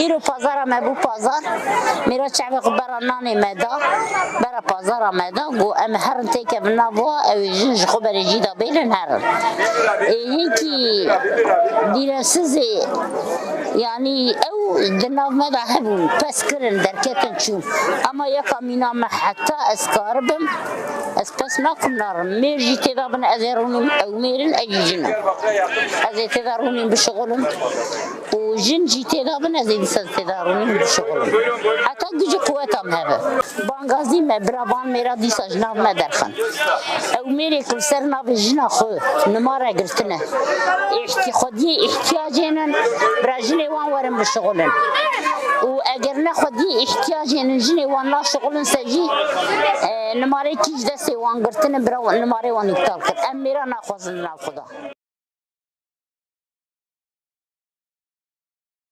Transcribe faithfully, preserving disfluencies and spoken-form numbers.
Îro pazara me bû pazar. Mêra çavê xwe bera nanê me da. Bera pazara me da. Got, em herin têkevin nav wa, ew ê jin ji xwe berê cî da bêlin herin. Ê hinkî dîresizê, yanî ew di nav me de hebûn. Pes kirin, derketin çûn. Ama yeka mîna me heta ez karibim, ez pes nakim narim. Mêr jî têda bin, ez ê rûnim, ew mêr in, ez jî jin im. Ez ê têda rûnim bişixulim. Û jin jî têda bin, ez ê dîsa têda rûnim bişixulim. Heta guc û quweta min hebe. Bangazî me, bira van mêra dîsa ji nav me derxin. Ew mêrê ku li ser navê jina xwe nimare girtine. Îhti-, xwediyê îhtiyacê nin, bira jinê wan werin bişixulin. Û eger ne xwediyê îhtiyacê nin, jinê wan naşixulin se jî, e, nimareyekî ji destê wan girtine, bira nimarê wan îptal kir. Em mêra naxwazin li nav xwe de.